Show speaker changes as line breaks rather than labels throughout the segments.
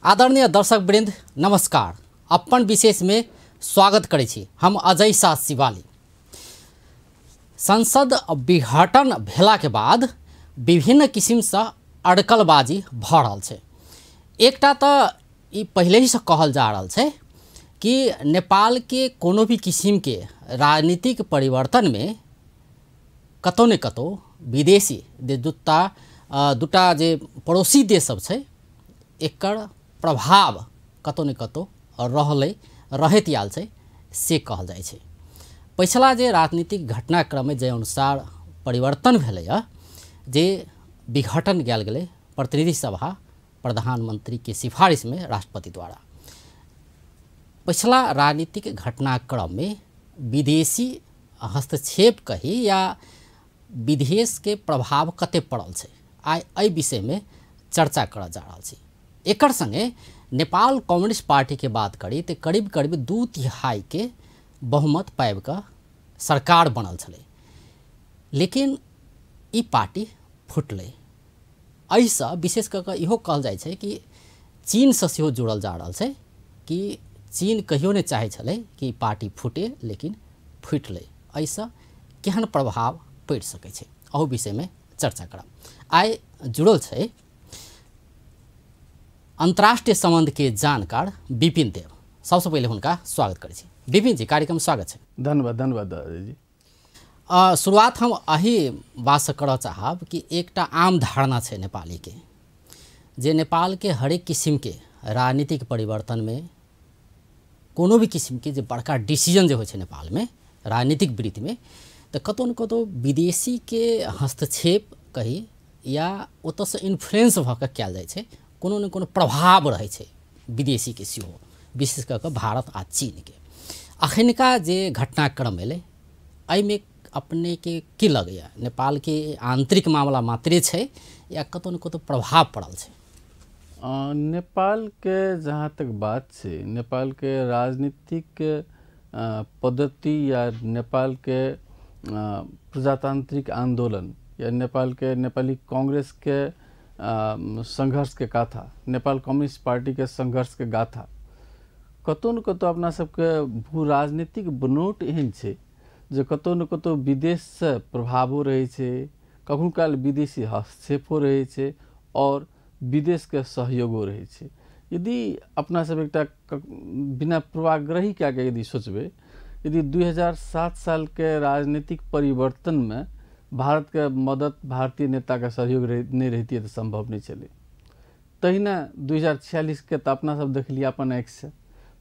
आदरणीय दर्शक वृंद नमस्कार। अपन विशेष में स्वागत करै छी। हम अजय शाह शिवाली। संसद विघटन भेला के बाद विभिन्न किसिमसँ अड़कलबाजी भऽ रहल छै। एकटा तऽ ई पहिले ही से कहल जा रहल छै कि नेपाल के कोनो भी किसिम के राजनीतिक परिवर्तन में कतौ ने कतौ विदेशी जे दूटा जे पड़ोसी देश सब छै एकर प्रभाव कतौ ने कतौ रहलै रहैत आयल छै से कहल जाइ छै। पछिला जे राजनीतिक घटनाक्रम में जे अनुसार परिवर्तन भेलैए, जे विघटन कयल गेलै प्रतिनिधि सभा प्रधानमंत्री के सिफारिश में राष्ट्रपति द्वारा, पछिला राजनीतिक घटनाक्रम में विदेशी हस्तक्षेप कही या विदेश के प्रभाव कते पड़ल छै, आइ एहि विषय में चर्चा करऽ जा रहल छी। एकर संगे नेपाल कम्युनिस्ट पार्टी के बात करी तो करीब करीब 2/3 के बहुमत पाबि कऽ सरकार बनल छलै, लेकिन ई पार्टी फुटलै। एहिसँ विशेष कऽ कऽ इहो कहल जाइ छै कि चीनसँ सेहो जुड़ल जा रहल छै कि चीन कहियो नहि चाहै छलै कि पार्टी फूटे, लेकिन फुटलै। एहिसँ केहन प्रभाव पड़ि सकै छै, अहू विषयमे चर्चा करब। आइ जुड़ल छै अंतर्राष्ट्रीय संबंध के जानकार विपिन देव। सबसे पहले हुनका स्वागत करै छी। विपिन जी, कार्यक्रम स्वागत छै।
धन्यवाद धन्यवाद दादा जी।
शुरुआत हम एही बातसँ करऽ चाहब कि एकटा आम धारणा छै नेपाली के, जे नेपाल के हरेक किसिमके राजनीतिक परिवर्तनमे कोनो भी किसिमके जे बड़का डिसीजन जे होइ छै नेपालमे राजनीतिक वृत्तिमे, तऽ कतौ ने कतौ विदेशीके हस्तक्षेप कही या ओतऽसँ इन्फ्लुएंस भऽ कऽ कयल जाइ छै, कोनो ने कोनो प्रभाव रहै छै विदेशीके सेहो, विशेष कऽ कऽ भारत आ चीनके। अखनका जे घटनाक्रम एलै एहिमे अपनेके की लगैए, नेपालके आंतरिक मामला मात्रे छै या कतौ ने कतौ प्रभाव पड़ल छै?
नेपालके जहाँ तक बात छै, नेपालके राजनीतिक पद्धति या नेपालके प्रजातांत्रिक आंदोलन या नेपालके नेपाली कांग्रेस के संघर्ष के गाथा, नेपाल कम्युनिस्ट पार्टी के संघर्ष के गाथा कतौ न कतौ अपना सबके भू राजनीतिक बनोट एहन छै जे कतौ न कतौ विदेशसँ प्रभावो रहै छै, कखनो काल विदेशी हस्तक्षेपो रहै छै और विदेशके सहयोगो रहै छै। यदि अपना सब एकटा बिना पूर्वाग्रही कए के यदि सोचबै, यदि 2007 सालके राजनीतिक परिवर्तनमे भारतके मदद, भारतीय नेताके सहयोग नहि रहितियै तऽ सम्भव नहि छलै। तहिना 2046 के तऽ अपना सब देखलियै अपन आँखिसँ।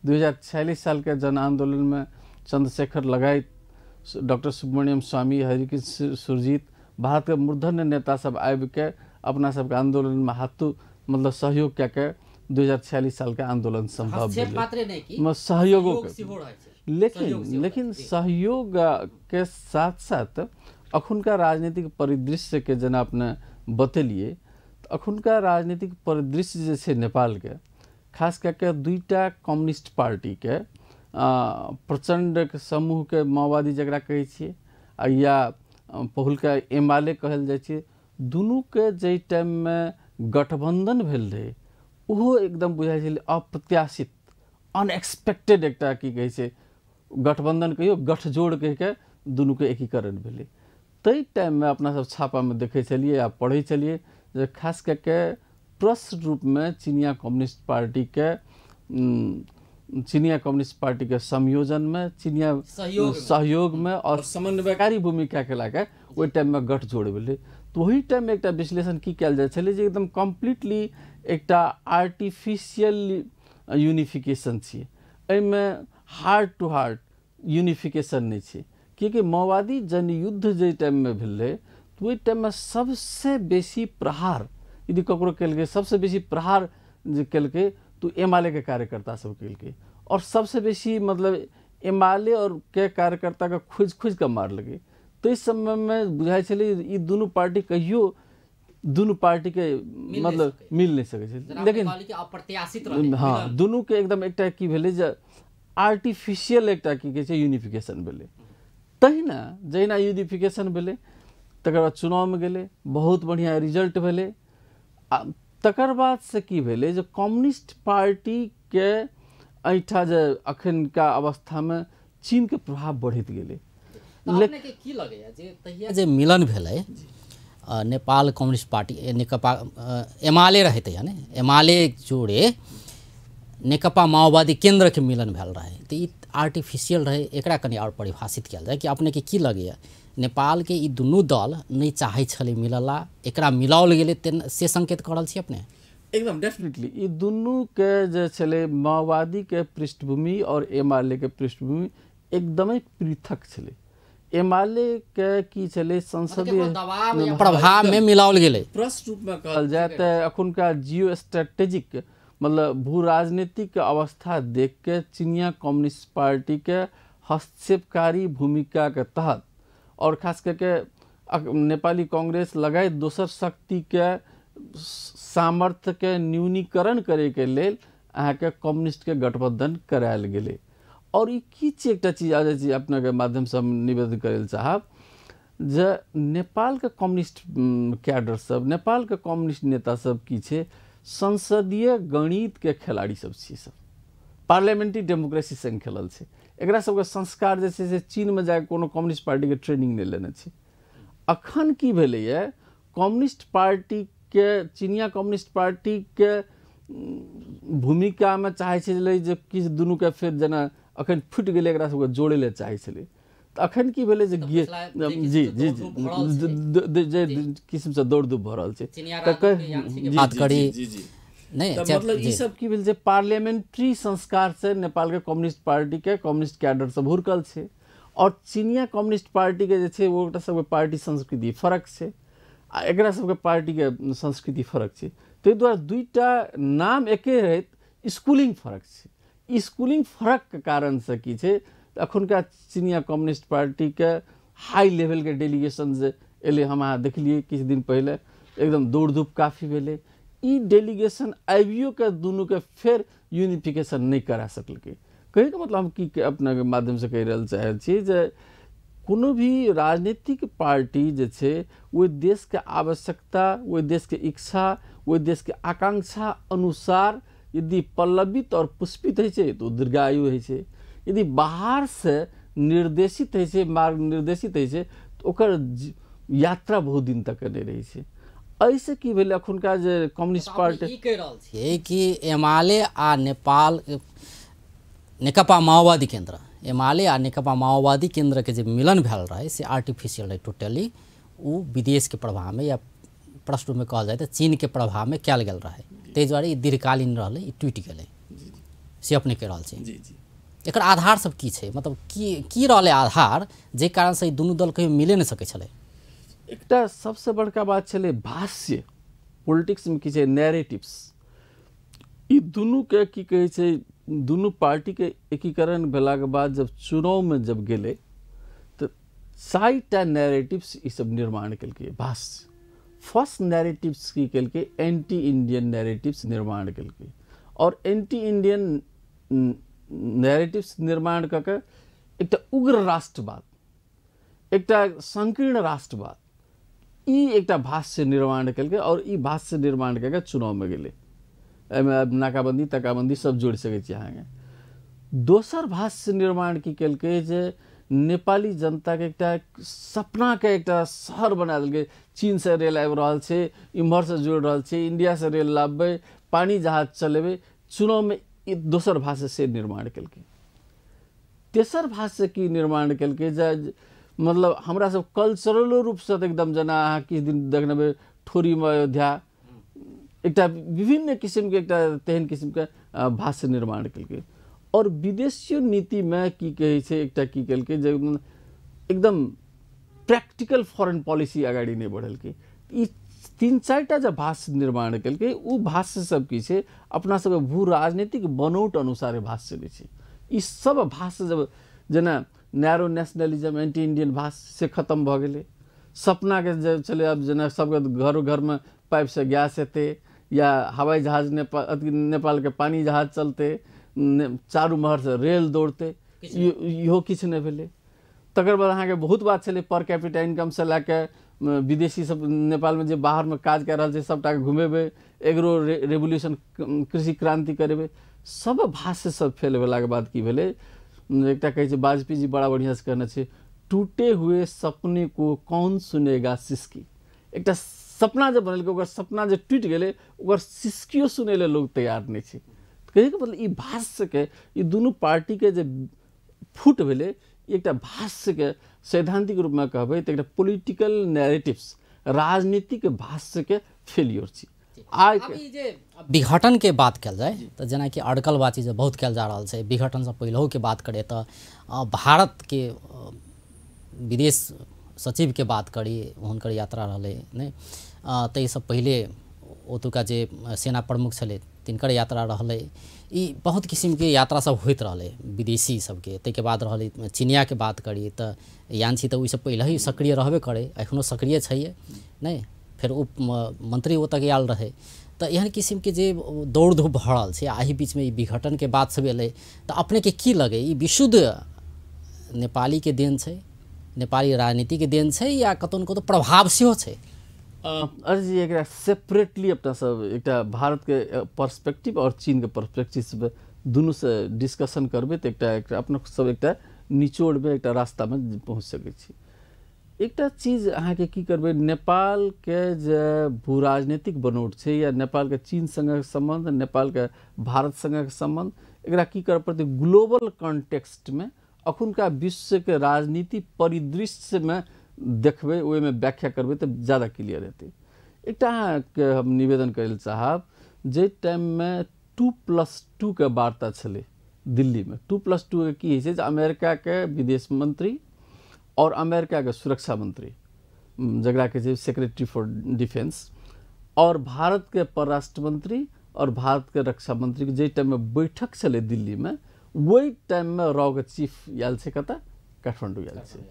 2046 सालके जन आन्दोलनमे चंद्रशेखर लगायत डॉक्टर सुब्रमण्यम स्वामी, हरिकृष्ण सुरजीत, भारतके मूर्धन्य नेता सब आबिके अपना सबके आन्दोलनमे हाथू मतलब सहयोग कए के 2046 सालके आन्दोलन सम्भव भेलै। सहयोगो लेकिन लेकिन सहयोग के साथ साथ अखुनका राजनीतिक परिदृश्य के जेना अपने बतेलिए, अखुनका राजनीतिक परिदृश्य जे छै नेपालके, खास कए के दुईटा कम्युनिस्ट पार्टीके, प्रचण्ड समूहके माओवादी जकरा कहै छियै आ या पहिलुका एमाले कहल जाइ छै, दुनूके जाहि टाइममे गठबंधन भेल रहै ओहो एकदम बुझाइ छलै अप्रत्याशित, अनएक्सपेक्टेड एकटा की कहै छै गठबंधन कहियो गठजोड़ कहिके दुनूके एकीकरण भेलै। ताहि टाइममे अपना सब छापामे देखै छलियै आ पढ़ै छलियै जे खास कए के प्रश्न रूपमे चिनिया कम्युनिस्ट पार्टीके संयोजनमे, चिनिया सहयोगमे और समन्वयकारी भूमिकाके लए कऽ ओहि टाइममे गठजोड़ भेलै। तऽ ओहि टाइममे एकटा विश्लेषण की कयल जाइ छलै जे एकदम कम्प्लीटली एकटा आर्टिफिशियल यूनिफिकेशन छियै, एहिमे हार्ट टू हार्ट यूनिफिकेशन नहि छै। कियाकि माओवादी जनयुद्ध जाहि टाइममे भेलै तऽ ओहि टाइममे सबसँ बेसी प्रहार यदि ककरो केलकै, सबसँ बेसी प्रहार जे केलकै तऽ एमाले के कार्यकर्ता सब केलकै और सबसँ बेसी मतलब एमाले और के कार्यकर्ताके खोजि खोजि कऽ मारलकै। ताहि समयमे बुझाइ छलै ई दुनू पार्टी कहियो दुनू पार्टीके मतलब मिल नहि सकै छै, लेकिन हँ दुनूके एकदम एकटा की भेलै जे आर्टिफिशियल एकटा की कहै छै यूनिफिकेशन भेलै। तहिना जहिना यूनिफिकेशन भेलै तकर बाद चुनावमे गेलै, बहुत बढ़िआँ रिजल्ट भेलै। आ तकर बाद से की भेलै जे कम्युनिस्ट पार्टीके एहिठाम जे अखनका अवस्थामे चीनके प्रभाव बढ़ैत गेलै।
अपनेके की लगैया जे तहिया जे मिलन भेलै नेपाल कम्युनिस्ट पार्टी नेकपा एमाले रहै तहिया ने, एमाले जोड़े नेकपा माओवादी केंद्रके मिलन भेल रहै, तऽ ई आर्टिफिशियल रहै, एकरा कनि आओर परिभाषित कयल जाय कि अपनेके की लगैया नेपालके ई दुनू दल नहि चाहै छलै मिलला, एकरा मिलाओल गेलै से संकेत कऽ रहल छी अपने?
एकदम डेफिनेटली ई दुनूके जे छलै माओवादीके पृष्ठभूमि और एमाले के पृष्ठभूमि एकदमै पृथक छलै। एमाले के की छलै संसदीय
दबाव प्रभाव में मिलाओल गेलै।
प्रश्न रूप में कहल जाय तऽ अखुनका जियो स्ट्रेटेजिक मतलब भू राजनीतिक अवस्था देख के चीनिया कम्युनिस्ट पार्टी के हस्तक्षेपकारी भूमिका के तहत और खास करके नेपाली कांग्रेस लगायत दोसर शक्ति के सामर्थ्य के न्यूनीकरण करे के लेल अहाँके कम्युनिस्ट के गठबंधन करायल गेलै। और ई की चीज एकटा चीज आ जाइ छै अपना के माध्यम से हम निवेदन करै लए चाहब जे नेपाल के कम्युनिस्ट कैडर सब, नेपाल के कम्युनिस्ट नेता सब की छै संसदीय गणित के खिलाड़ी सब छी, सब पार्लियामेंट्री डेमोक्रेसी संग खेलल छै। एकरा सबके संस्कार जे छै से चीनमे जाके कोनो कम्युनिस्ट पार्टीके ट्रेनिंग नहि लेने छै। अखन की भेलैए कम्युनिस्ट पार्टीके चीनिया कम्युनिस्ट पार्टीके भूमिकामे चाहै छलै जे किछु दुनूके फेर जेना अखन फुटि गेलै एकरा सबके जोड़ै लए चाहै छलै। तऽ अखन की भेलै जे जी जी जी जे किसिमसँ दौड़ धूप भऽ रहल छै
बात करी नहीं,
मतलब ई सब की भेल जे पार्लियामेंट्री संस्कार से नेपाल के कम्युनिस्ट पार्टी के कम्युनिस्ट कैडर सब हुरकल छै और चीनिया कम्युनिस्ट पार्टी के जे छै ओ एकटा सबके पार्टी संस्कृति फरक छै आ एकरा सबके पार्टी के संस्कृति फरक छै। ताहि दुआरे दुईटा नाम एके रहैत स्कूलिंग फरक छै। स्कूलिंग फरक के कारण से की छै अखुनका चीनिया कम्युनिस्ट पार्टी के हाई लेवल के डेलीगेशन जे एलै, हम अहाँ देखलियै किछु दिन पहिले एकदम दौड़ धूप काफी भेलै। ई डेलीगेशन आबियो के दुनू के फेर यूनिफिकेशन नहि करा सकलकै। कहैके मतलब हम की अपना माध्यम से कहि रहल चाहै छी जे कोनो भी राजनीतिक पार्टी जे छै ओहि देशके आवश्यकता, ओहि देशके इच्छा, ओहि देशके आकांक्षा अनुसार यदि पल्लवित और पुष्पित होइ छै तऽ ओ दीर्घायु होइ छै। यदि बाहर से निर्देशित होइ छै, मार्ग निर्देशित होइ छै तऽ ओकर यात्रा बहुत दिन तक नहि रहै छै। एहिसँ की भेलै अखुनका जे कम्युनिस्ट पार्टी
ई कहि रहल छियै कि एमाले आ नेपाल नेकपा माओवादी केंद्र, एमाले आ नेकपा माओवादी केंद्र के जे मिलन भेल रहै से आर्टिफिशियल रहै टोटली, ओ विदेशके प्रभावमे या प्रश्न रूपमे कहल जाय तऽ चीनके प्रभावमे कयल गेल रहै, ताहि दुआरे ई दीर्घकालीन रहलै, ई टूटि गेलै से अपने कहि रहल छी।
जी जी
एकर आधार सब की छै, मतलब की की रहलै आधार जाहि कारणसँ ई दुनू दल कहियो मिले नहि सकै छलै?
एकटा सबसँ बड़का बात छलै भाष्य, पॉलिटिक्समे की छै नैरेटिव्स। ई दुनूके की कहै छै दुनू पार्टीके एकीकरण भेलाके बाद जब चुनावमे जब गेलै तऽ 4टा नैरेटिव्स ई सब निर्माण केलकै भाष्य। फर्स्ट नैरेटिव्स की केलकै एंटी इंडियन नैरेटिव्स निर्माण केलकै और एंटी इंडियन नैरेटिव्स निर्माण कऽ के एकटा उग्र राष्ट्रवाद, एकटा संकीर्ण राष्ट्रवाद, ई एकटा भाष्य निर्माण केलकै और ई भाष्य निर्माण कऽ के चुनावमे गेलै। एहिमे नाकाबंदी तकाबंदी सब जोड़ि सकै छी अहाँके। दोसर भाष्य निर्माण की केलकै जे नेपाली जनताके एकटा सपनाके एकटा शहर बना देलकै। चीनसँ रेल आबि रहल छै, इम्हरसँ जोड़ि रहल छै, इंडियासँ रेल लाबबै, पानी जहाज चलेबै, चुनावमे ई दोसर भाष्य से निर्माण केलकै। तेसर भाष्य की निर्माण केलकै जे मतलब हमरा सब कल्चरलो रूपसँ तऽ एकदम जेना अहाँ किछु दिन देखने ठोरीमे अयोध्या, एकटा विभिन्न किसिमके एकटा तेहन किसिमके भाष्य निर्माण केलकै। और विदेशीय नीतिमे की कहै छै एकटा की केलकै जे एकदम प्रैक्टिकल फॉरेन पॉलिसी अगाडि नहि बढ़ेलकै। ई 3-4टा जे भाष्य निर्माण केलकै ओ भाष्य सब की छै अपना सबके भू राजनीतिक बनौट अनुसार भाष्य नहि छै। ई सब भाष्य जब जेना नैरो नेशनलिज्म, एंटी इंडियन भाष्य से खत्म भऽ गेलै। सपनाके जे छलै आब जेना सबके घर घरमे पाइपसँ गैस एतै या हवाई जहाज नेपालके पानी जहाज चलतै, चारू महरसँ रेल दौड़तै, इहो किछु नहि भेलै। तकर बाद अहाँके बहुत बात छलै पर कैपिटा इनकमसँ लए कऽ विदेशी सब नेपालमे जे बाहरमे काज कए रहल छै सबटाके घुमेबै, एग्रो रेवोल्यूशन कृषि क्रांति करेबै, सब भाष्य सब फेल भेलाके बाद की भेलै, एकटा कहै छै वाजपेयी जी बड़ा बढ़िआँसँ कहने छै, टूटे हुए सपने को कौन सुनेगा सिसकी। एकटा सपना जे बनेलकै ओकर सपना जे टूटि गेलै ओकर सिसकियो सुनै लए लोग तैयार नहि छै। कहैके मतलब ई भाष्यके ई दुनू पार्टीके जे फूट भेलै एकटा भाष्यके सैद्धांतिक रूपमे कहबै तऽ एकटा पॉलिटिकल नैरेटिव्स राजनीतिक भाष्यके फेल्योर छी। आइ
जे विघटनके बात कयल जाय तऽ जेनाकि अड़कलबाजी जे बहुत कयल जा रहल छै, विघटनसँ पहिलहुके बात करियै तऽ भारतके विदेश सचिवके बात करी, हुनकर यात्रा रहलै नहि, ताहिसँ पहिले ओतुका जे सेना प्रमुख छलै तिनकर यात्रा रहलै। ई बहुत किसिमके यात्रा सब होइत रहलै विदेशी सबके। ताहिके बाद रहलै चिनियाके बात करी तऽ यान छी तऽ ओहिसँ पहिले ही सक्रिय रहबे करै, एखनो सक्रिय छैहे नहि, फेर उप मंत्री ओतऽ आयल रहै। तऽ एहन किसिमके जे दौड़ धूप भऽ रहल छै आ एहि बीचमे ई विघटनके बात सब एलै तऽ अपनेके की लगै, ई विशुद्ध नेपालीके देन छै, नेपाली राजनीतिके देन छै या कतौ ने कतौ प्रभाव सेहो छै?
अरे जी एकरा सेपरेटली अपना सब एकटा भारतके पर्सपेक्टिव और चीनके पर्सपेक्टिव दुनूसँ डिस्कशन करबै तऽ एकटा एकटा अपना सब एकटा निचोड़मे एकटा रास्तामे पहुँच सकै छी। एकटा चीज अहाँके की करबै, नेपालके जे भू राजनीतिक बनौट छै या नेपालके चीन सङ्गक सम्बन्ध, नेपालके भारत सङ्गक सम्बन्ध, एकरा की करऽ पड़तै ग्लोबल कॉन्टेक्स्टमे अखुनका विश्वके राजनीति परिदृश्यमे देखबै, ओहिमे व्याख्या करबै तऽ ज्यादा क्लियर हेतै। एकटा अहाँके हम निवेदन करै लए चाहब, जाहि टाइममे 2+2 के वार्ता छलै दिल्लीमे, 2+2 के की होइ छै जे अमेरिकाके विदेश मंत्री और अमेरिकाके सुरक्षा मंत्री जकरा कहै छै सेक्रेटरी फॉर डिफेंस और भारतके परराष्ट्र मंत्री और भारतके रक्षा मंत्रीके जाहि टाइममे बैठक छलै दिल्लीमे ओहि टाइममे रॉके चीफ आयल छै कतऽ, काठमाण्डू आयल छै।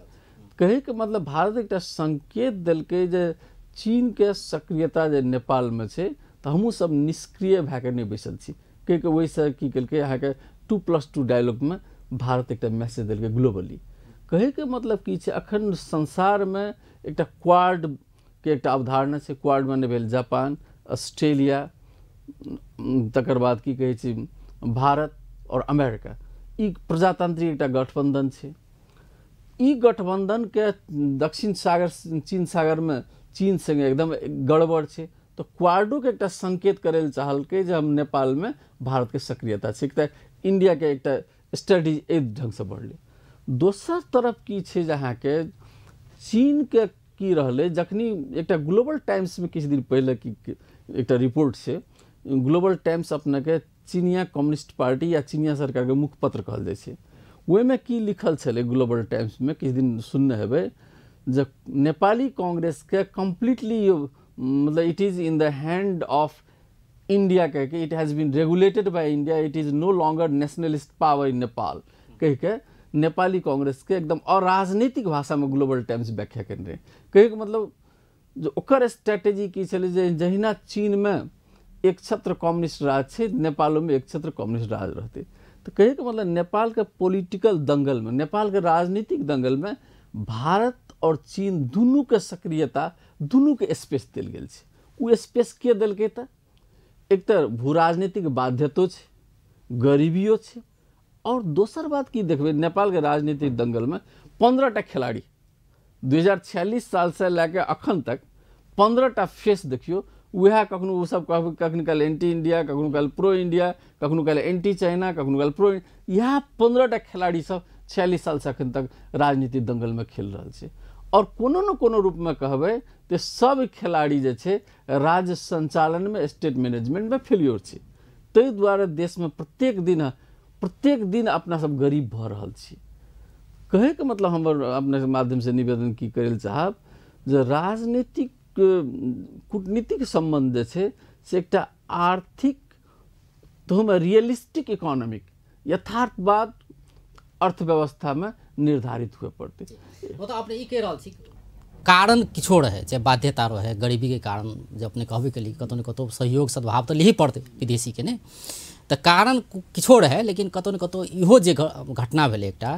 कहैके मतलब भारत एकटा संकेत देलकै जे चीनके सक्रियता जे नेपालमे छै तऽ हमहूँ सब निष्क्रिय भए कऽ नहि बैसल छी, कहिके ओहिसँ की केलकै अहाँके 2+2 डायलॉगमे भारत एकटा मैसेज देलकै ग्लोबली। कहैके मतलब की छै, अखन संसारमे एकटा क्वाडके एकटा अवधारणा छै, क्वाड माने भेल जापान, ऑस्ट्रेलिया, तकर बाद की कहै छै भारत और अमेरिका, ई प्रजातांत्रिक एकटा गठबंधन छै। ई गठबंधन के दक्षिण सागर चीन सागरमे चीन संगे एकदम गड़बड़ छै, तऽ क्वाडोके एकटा संकेत करै लए चाहलकै जे हम नेपालमे भारतके सक्रियता छै, एकटा इंडियाके एकटा स्ट्रेटजी एहि ढङ्गसँ बढ़लै। दोसर तरफ की छै जे अहाँके चीनके की रहलै, जखनी एकटा ग्लोबल टाइम्समे किछु दिन पहिले की एकटा रिपोर्ट छै, ग्लोबल टाइम्स अपनेके चीनिया कम्युनिस्ट पार्टी या चीनिया सरकारके मुखपत्र कहल जाइ छै, ओहिमे की लिखल छलै ग्लोबल टाइम्समे किछु दिन सुनने हेबै जे नेपाली कांग्रेसके कम्प्लीटली मतलब it is in the hand of India कहिके, it has been regulated by India, it is no longer nationalist power in Nepal कहिके नेपाली कांग्रेसके एकदम अराजनीतिक भाषामे ग्लोबल टाइम्स व्याख्या केने रहै। कहैके मतलब जे ओकर स्ट्रेटेजी की छलै जे जहिना चीनमे एक छत्र कम्युनिस्ट राज छै नेपालोमे एक छत्र कम्युनिस्ट राज रहतै। तऽ कहैके मतलब नेपालके पॉलिटिकल दंगलमे, नेपालके राजनीतिक दंगलमे भारत और चीन दुनूके सक्रियता, दुनूके स्पेस देल गेल छै। ओ स्पेस के देलकै तऽ एक तऽ भू राजनीतिक बाध्यतो छै, गरीबियो छै, और दोसर बात की देखबै नेपालके राजनीतिक दंगलमे 15टा खिलाड़ी 2046 सालसँ लए कऽ अखन तक 15टा फेस देखियौ, वएह कखनो ओ सब कहब कखनो काल एंटी इंडिया, कखनो काल प्रो इंडिया, कखनो काल एंटी चाइना, कखनो काल प्रो, इएह 15टा खिलाड़ी सब 46 सालसँ अखन तक राजनीतिक दंगलमे खेल रहल छै। और कोनो न कोनो रूपमे कहबै तऽ सब खिलाड़ी जे छै राज्य संचालनमे, स्टेट मैनेजमेंटमे फेल्योर छै। ताहि दुआरे देशमे प्रत्येक दिन अपना सब गरीब भऽ रहल छी। कहैके मतलब हमर अपने माध्यमसँ निवेदन की करै लए चाहब जे राजनीतिक कूटनीतिक सम्बन्ध जे छै से एकटा आर्थिक तहुमे रियलिस्टिक इकोनॉमिक यथार्थवाद अर्थव्यवस्थामे निर्धारित हुए पड़तै।
मतलब अपने ई कहि रहल छी कारण किछो रहै, चाहे बाध्यता रहै, गरीबीके कारण जे अपने कहबे केली कतौ ने कतौ सहयोग सद्भाव तऽ लिही पड़तै विदेशीके ने, तऽ कारण किछो रहै, लेकिन कतौ ने कतौ इहो जे घटना भेलै एकटा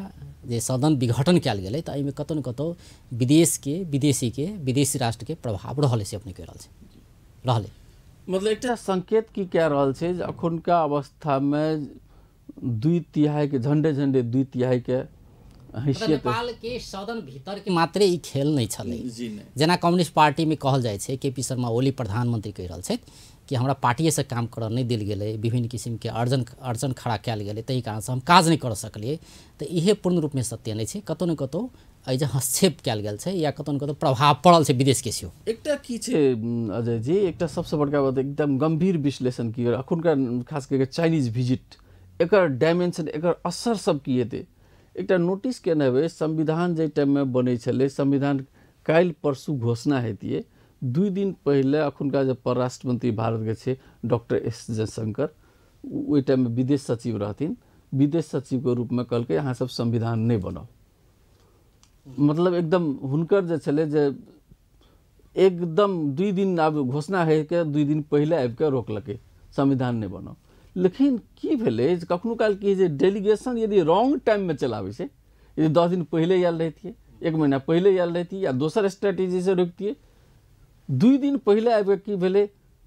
जे सदन विघटन कयल गेलै तऽ एहिमे कतौ न कतौ विदेशके विदेशीके विदेशी राष्ट्रके प्रभाव रहलै से अपने कहि रहल छै रहलै।
मतलब एकटा संकेत की कह रहल छै जे अखुनका अवस्थामे 2/3 के झंडे झंडे 2/3 के हैसियत
नेपाल के सदन भीतर के मात्रे ई खेल नहीं छलै। जेना कम्युनिस्ट पार्टी में कहल जाइ छै के पी शर्मा ओली प्रधानमंत्री कहि रहल छथि कि हमरा पार्टीए से काम करऽ नहि देल गेलै, विभिन्न किसिमके अर्जन अर्जन खड़ा कयल गेलै, ताहि कारणसँ हम काज नहि कर सकलियै। तऽ इहे पूर्ण रूपमे सत्य नहि छै, कतौ ने कतौ एहि जे हस्तक्षेप कयल गेल छै या कतौ ने कतौ प्रभाव पड़ल छै विदेशके सेहो।
एकटा की छै अजय जी, एकटा सबसँ बड़का बात एकदम गंभीर विश्लेषण की अखुनका खास करिके चाइनीज विजिट एकर डायमेंशन एकर असर सब की हेतै। एकटा नोटिस केने हेबै संविधान जाहि टाइममे बनै छलै, संविधान काल्हि परसू घोषणा हेतियै, 2 दिन पहिले अखुनका जे परराष्ट्र मंत्री भारतके छै डॉक्टर एस जयशंकर ओहि टाइममे विदेश सचिव रहथिन, विदेश सचिवके रूपमे कहलकै अहाँ सब संविधान नहि बनाउ। मतलब एकदम हुनकर जे छलै जे एकदम 2 दिन आब घोषणा होइके 2 दिन पहिले आबिके रोकलकै संविधान नहि बनाउ। लेकिन की भेलै जे कखनो काल की जे डेलीगेशन यदि रॉन्ग टाइममे चलाबै छै, यदि 10 दिन पहिले आयल रहितियै, 1 महीना पहिले आयल रहितियै या दोसर स्ट्रेटेजीसँ रोकितियै, 2 दिन पहिले आबिके की भेलै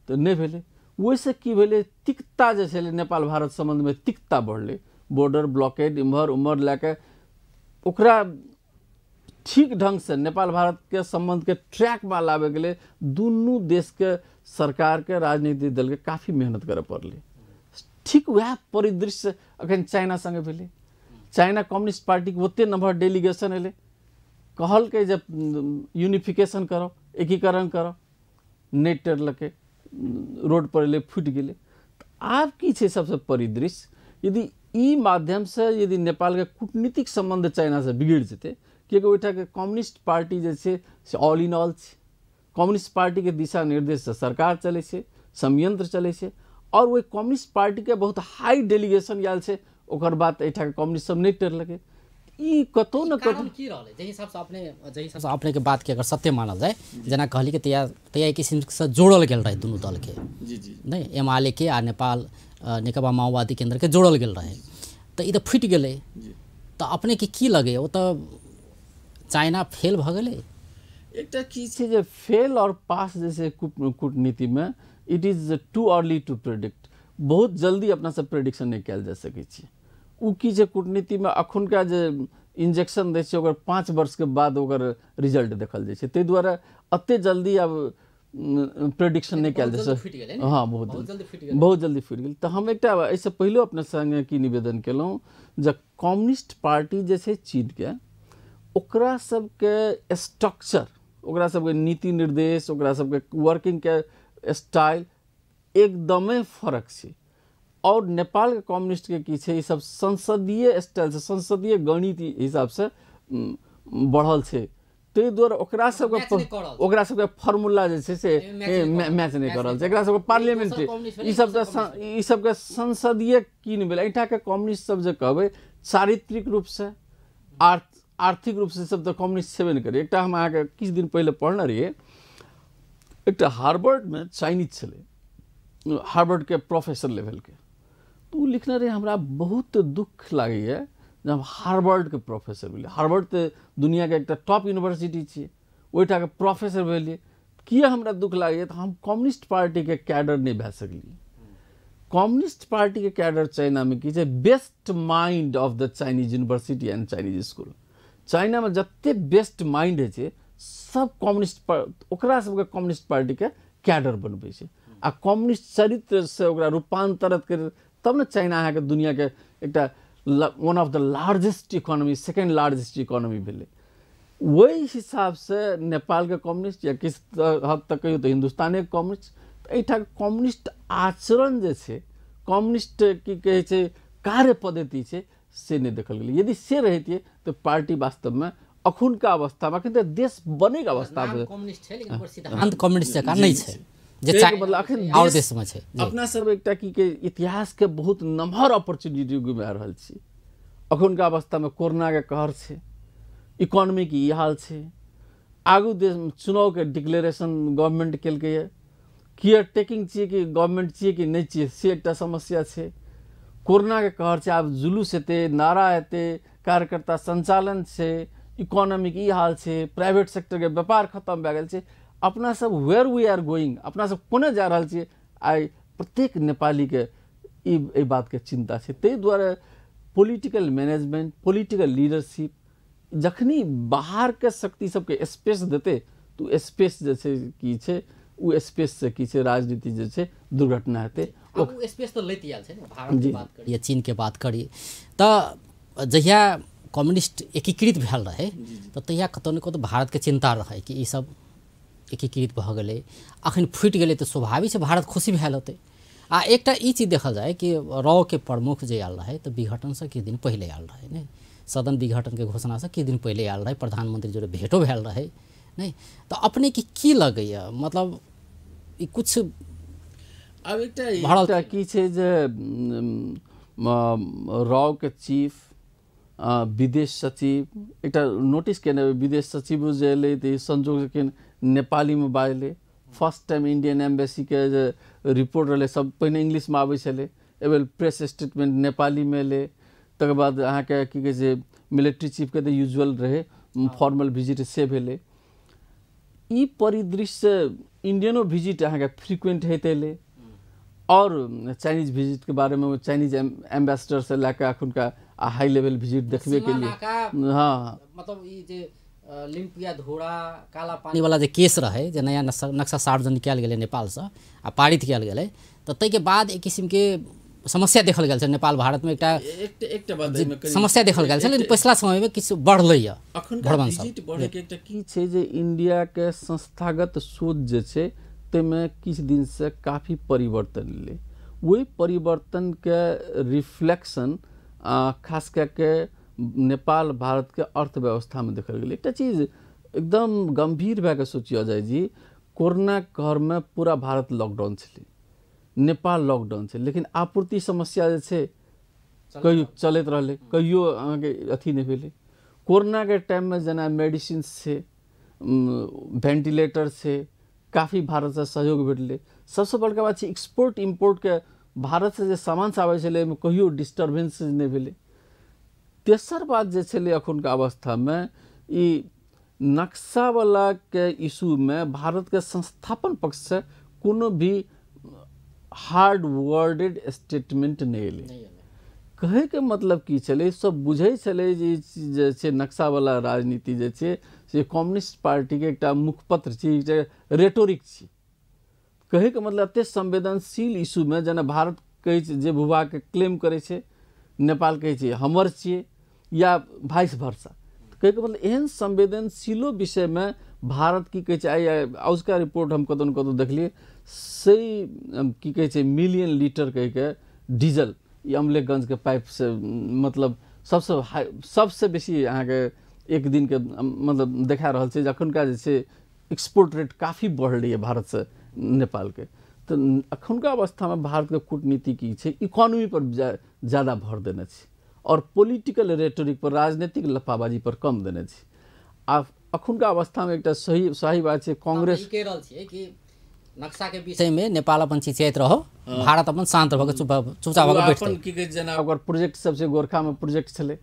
तऽ नहि भेलै। ओहिसँ की भेलै तिक्तता जे छलै नेपाल भारत सम्बन्धमे तिक्तता बढ़लै, बॉर्डर ब्लॉकेड इम्हर उम्हर लए कऽ ओकरा ठीक ढङ्गसँ नेपाल भारतके सम्बन्धके ट्रैकमे लाबैके लेल दुनू देशके सरकारके राजनीतिक दलके काफी मेहनत करऽ पड़लै। ठीक वएह परिदृश्य अखन चाइना सङ्गे भेलै। चाइना कम्युनिस्ट पार्टीके ओते नम्बर डेलीगेशन एलै, कहलकै जे यूनिफिकेशन करब, एकीकरण करब, नहि टेरलकै, रोड पर एलै फूटि गेलै। आब की छै सबसँ परिदृश्य, यदि ई माध्यमसँ यदि नेपालके कूटनीतिक सम्बन्ध चाइनासँ बिगड़ि जेतै, किएकि ओहिठामके कम्युनिस्ट पार्टी जे छै से ऑल इन ऑल छै, कम्युनिस्ट पार्टीके दिशा निर्देशसँ सरकार चलै छै, संयंत्र चलै छै, और ओहि कम्युनिस्ट पार्टीके बहुत हाई डेलीगेशन आयल छै, ओकर बाद एहिठामके कम्युनिस्ट सब नहि टेरलकै। ई कतौ न कतौ
की रहलै जाहि हिसाबसँ अपने जाहि हिसाबसँ अपनेके बातके अगर सत्य मानल जाय, जेना कहली कि तैयार तैयार किसिमसँ जोड़ल गेल रहै दुनू दलके,
जी जी
नहि एमाले के आ नेपाल नेकपा माओवादी केन्द्रके जोड़ल गेल रहै, तऽ ई तऽ फुटि गेलै। तऽ अपनेके की लगैए ओ तऽ चाइना फेल भऽ गेलै?
एकटा की छै जे फेल और पास जे छै कूटनीतिमे it is too early to predict, बहुत जल्दी अपना सब प्रेडिक्शन नहि कयल जा सकै छै। ओ की छै कूटनीतिमे अखुनका जे इंजेक्शन दै छै ओकर 5 वर्षके बाद ओकर रिजल्ट देखल जाइ छै, ताहि दुआरे एते जल्दी आब प्रेडिक्शन नहि कयल जा सकै। हाँ, बहुत जल्दी फुटि गेल। तऽ हम एकटा एहिसँ पहिलो अपना सङ्गे की निवेदन केलहुँ जे कम्युनिस्ट पार्टी जे छै चीनके, ओकरा सबके स्ट्रक्चर, ओकरा सबके नीति निर्देश, ओकरा सबके वर्किंगके स्टाइल एकदमे फरक छै। और नेपालके कम्युनिस्टके की छै, ई सब संसदीय स्टाइलसँ संसदीय गणित हिसाबसँ बढ़ल छै, ताहि दुआरे ओकरा सबके फॉर्मूला जे छै से मैच नहि कऽ रहल छै। एकरा सबके पार्लियामेंट्री ई सब तऽ ई सबके संसदीय की नहि भेलै। एहिठामके कम्युनिस्ट सब जे कहबै चारित्रिक रूपसँ आर्थिक रूपसँ सब तऽ कम्युनिस्ट छेबे नहि करै। एकटा हम अहाँके किछु दिन पहिले पढ़ने रहियै, एकटा हार्वर्डमे चाइनीज छलै, हार्वर्डके प्रोफेसर लेवलके, तऽ ओ लिखने रहै हमरा बहुत दुःख लागैए जे हम हार्वर्डके प्रोफेसर भेलियै, हार्वर्ड तऽ दुनिआँके एकटा टॉप यूनिवर्सिटी छियै, ओहिठामके प्रोफेसर भेलियै, किए हमरा दुःख लागैए तऽ हम कम्युनिस्ट पार्टीके कैडर नहि भए सकलियै। कम्युनिस्ट पार्टीके कैडर चाइनामे की छै, best mind of the Chinese university and Chinese school. चाइनामे जते बेस्ट माइंड होइ छै सब कम्युनिस्ट, ओकरा सबके कम्युनिस्ट पार्टीके कैडर बनबै छै आ कम्युनिस्ट चरित्रसँ ओकरा रूपान्तरित कर तब ने चाइना अहाँके दुनिआँके एकटा one of the largest economy, second largest economy भेलै। ओहि हिसाबसँ नेपालके कम्युनिस्ट या किछु हद तक कहियौ तऽ हिन्दुस्तानेके कम्युनिस्ट, तऽ एहिठाम कम्युनिस्ट आचरण जे छै, कम्युनिस्ट की कहै छै कार्य पद्धति छै से नहि देखल गेलै। यदि से रहितियै तऽ पार्टी वास्तवमे अखुनका अवस्थामे, अखन तऽ देश बनैके अवस्थामे
कम्युनिस्ट छै लेकिन ओकर सिद्धांत कम्युनिस्ट जकाँ नहि छै जे
मतलब अखन
आओर देशमे छै।
अपना सब एकटा की के इतिहासके बहुत नमहर अपॉर्चुनिटी गुमा रहल छी। अखुनका अवस्थामे कोरोनाके कहर छै, इकोनॉमीके ई हाल छै, आगू देश चुनावके डिक्लेरेशन गवर्नमेंट केलकैए, केयर टेकिंग छियै कि गवर्नमेंट छियै कि नहि छियै से एकटा समस्या छै, कोरोनाके कहर छै, आब जुलूस हेतै, नारा हेतै, कार्यकर्ता संचालन छै, इकोनॉमिक ई हाल छै, प्राइवेट सेक्टरके व्यापार खत्म भए गेल छै। अपना सब वेयर we are going, अपना सब कोना जा रहल छियै, आइ प्रत्येक नेपालीके ई एहि बातके चिन्ता छै। ताहि दुआरे पॉलिटिकल मैनेजमेंट, पॉलिटिकल लीडरशिप जखनी बाहरके शक्ति सबके स्पेस देतै तऽ ओ स्पेस जे छै की छै, ओ स्पेससँ की छै राजनीति जे छै दुर्घटना हेतै।
ओ स्पेस तऽ लैत आयल छै ने, भारत के बात करी या चीन के बात करी तऽ जहिया कम्युनिस्ट एकीकृत भेल रहै तऽ तहिया कतौ ने कतौ भारतके चिन्ता रहै कि ई सब एकीकृत भऽ गेलै, अखन फूटि गेलै तऽ स्वाभाविक छै भारत खुशी भेल होतै। आ एकटा ई चीज देखल जाय कि रॉ के प्रमुख जे आयल रहै तऽ विघटनसँ किछु दिन पहिले आयल रहै, ने सदन विघटनके घोषणासँ किछु दिन पहिले आयल रहै, प्रधानमंत्री जोड़े भेटो भेल रहै, नहि तऽ अपनेके की लगैए, मतलब ई कुछ
आब एकटा की छै जे रॉ के चीफ, विदेश सचिव, एकटा नोटिस केने विदेश सचिव जे एलै तऽ संजोग नेपालीमे बाजलै। फर्स्ट टाइम इंडियन एम्बेसीके जे रिपोर्ट रहलै सब पहिने इंग्लिशमे आबै छलै, एहिबेर प्रेस स्टेटमेंट नेपालीमे एलै। तकर बाद अहाँके की कहै छै मिलिट्री चीफके तऽ यूजुअल रहै फॉर्मल विजिट से भेलै। ई परिदृश्य इंडियनो विजिट अहाँके फ्रीक्वेंट होइत एलै और चाइनीज विजिटके बारेमे चाइनीज एम्बेसडरसँ लए कऽ एखुनका हाई लेवल विजिट देखबे केलियै। हाँ,
मतलब ई जे लिम्पिया धोरा काला पानी वाला जे केस रहै, जे नया नक्शा सार्वजनिक कयल गेलै नेपालसँ आ पारित कयल गेलै, तऽ ताहिके बाद एक किसिमके समस्या देखल गेल छै नेपाल भारतमे, एकटा
एकटा बात
समस्या देखल गेल छै, लेकिन पछिला समयमे किछु बढ़लैए।
अखन विजिट बढ़ैके एकटा की छै जे इंडियाके संस्थागत सोच जे छै ताहिमे किछु दिनसँ काफी परिवर्तन एलै। ओहि परिवर्तनके रिफ्लेक्शन खास कए के नेपाल भारतके अर्थव्यवस्थामे देखल गेलै। एकटा चीज एकदम गंभीर भए कऽ सोचियो जाय जी, कोरोना कहरमे पूरा भारत लॉकडाउन छलै, नेपाल लॉकडाउन छै, लेकिन आपूर्ति समस्या जे छै कहियो चलैत रहलै, कहियो अहाँके अथी नहि भेलै। कोरोनाके टाइममे जेना मेडिसिन्स छै, वेन्टिलेटर छै, काफी भारतसँ सहयोग भेटलै। सबसँ बड़का बात छै एक्सपोर्ट इम्पोर्टके भारतसँ जे सामान सब आबै छलै ओहिमे कहियो डिस्टर्बेंस नहि भेलै। तेसर बात जे छलै एखुनका अवस्थामे ई नक्शावलाके इशूमे भारतके संस्थापन पक्षसँ कोनो भी हार्ड वर्डेड स्टेटमेंट नहि एलै। कहैके मतलब की छलै, सब बुझै छलै जे जे छै नक्शावला राजनीति जे छै से कम्युनिस्ट पार्टीके एकटा मुखपत्र छी, एकटा रेटोरिक छी। कहैके मतलब एतेक संवेदनशील इशूमे जेना भारत कहै छै जे भूभागके क्लेम करै छै, नेपाल कहै छै हमर छियै, या भाइस भर्सा। कहैके मतलब एहन संवेदनशीलो विषयमे भारत की कहै छै, आइ आउजका रिपोर्ट हम कतौ ने कतौ देखलियै, सही की कहै छै मिलियन लीटर कहिके डीजल ई अमलेखगंजके पाइपसँ मतलब सबसँ हाई सबसँ बेसी अहाँके एक दिनके मतलब देखा रहल छै जे एखुनका जे छै एक्सपोर्ट रेट काफी बढ़लैए भारतसँ नेपालके। तऽ एखुनका अवस्थामे भारतके कूटनीति की छै, इकोनॉमी पर ज़्यादा भर देने छै और पॉलिटिकल रेटोरिक पर, राजनीतिक लफाबाजी पर कम देने छै। आ एखुनका अवस्थामे एकटा सही सही बात छै, कांग्रेस
कहि रहल छियै कि नक्शाके विषयमे नेपाल अपन चिचियाइत रहो, भारत अपन शान्त भऽ कऽ चुपचाप भऽ कऽ बैठतै।
की कहै छै जेना ओकर प्रोजेक्ट सब छै, गोरखामे प्रोजेक्ट छलै,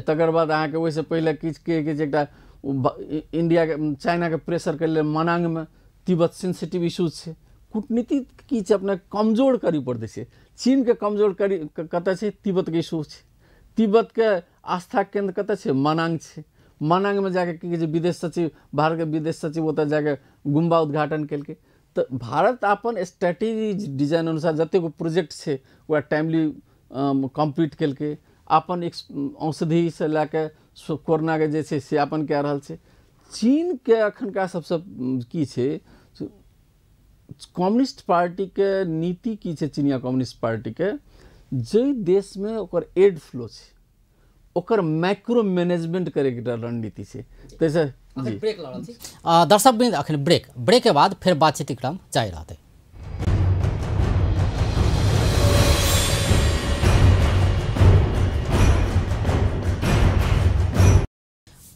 तकर बाद अहाँके ओहिसँ पहिले किछु के कहै छै एकटा इंडियाके चाइनाके प्रेशरके लेल मनांगमे तिब्बत सेंसिटिव इशूज छै। कूटनीति की छै अपना कमजोर करी पर दै छै, चीनके कमजोर करी कतऽ छै, तिब्बतके इशू छै, तिब्बतके आस्था केंद्र कतऽ छै, मनांग छै। मनांगमे जाके की कहै छै विदेश सचिव, भारतके विदेश सचिव ओतऽ जाके गुम्बा उद्घाटन केलकै। तऽ भारत अपन स्ट्रेटेजी डिजाइन अनुसार जतेक प्रोजेक्ट छै ओकरा टाइमली कम्प्लीट केलकै। अपन औषधिसँ लए कऽ कोरोनाके जे छै से अपन कए रहल छै। चीनके एखनका सबसँ की छै, कम्युनिस्ट पार्टीके नीति की छै, चीनिया कम्युनिस्ट पार्टीके, जाहि देशमे ओकर एड फ्लो छै ओकर माइक्रो मैनेजमेंट करैके एकटा रणनीति छै। ताहिसँ
ब्रेक लऽ रहल छी दर्शक वृंद, अखन ब्रेक के बाद फेर बातचीत क्रम जारी रहतै।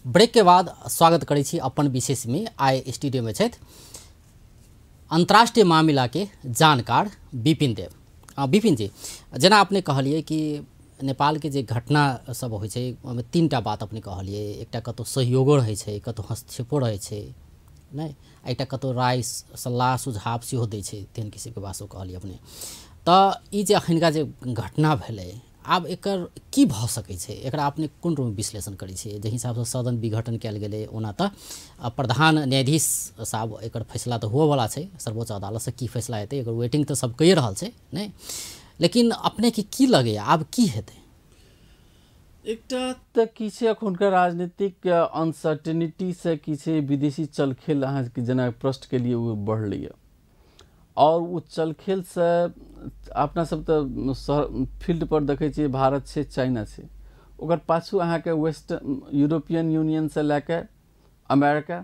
ब्रेक के बाद स्वागत करै छी अपन विशेष में। आइ स्टूडियो में छथि अंतर्राष्ट्रीय मामिला के जानकार विपिन देव। विपिन जी, जेना अपने कहलिए कि नेपालके जे घटना सब होइ छै ओहिमे 3टा बात अपने कहलियै, एकटा कतहु सहयोगो रहै छै, कतहु हस्तक्षेपो रहै छै नहि, एकटा कतहु राय सल्लाह सुझाव सेहो दै छै, तेहन किसिमके बात सब कहलियै अपने। तऽ ई जे एखनका जे घटना भेलै आब एकर की भऽ सकै छै, एकरा अपने कोन रूपमे विश्लेषण करै छियै? जाहि हिसाबसँ सदन विघटन कयल गेलै, ओना तऽ प्रधान न्यायाधीश साहब एकर फैसला तऽ हुअवला छै, सर्वोच्च अदालतसँ की फैसला हेतै एकर वेटिंग तऽ सब कहि रहल छै नहि, लेकिन अपनेके की लगैए आब की हेतै?
एकटा तऽ की छै एखुनका राजनीतिक अनसर्टेनिटीसँ की छै विदेशी चलखेल अहाँके जेना प्रश्न केलियै ओ बढ़लैए, और ओ चलखेलसँ अपना सब तऽ फील्ड पर देखै छियै भारत छै, चाइना छै, ओकर पाछू अहाँके वेस्ट यूरोपियन यूनियनसँ लए कऽ अमेरिका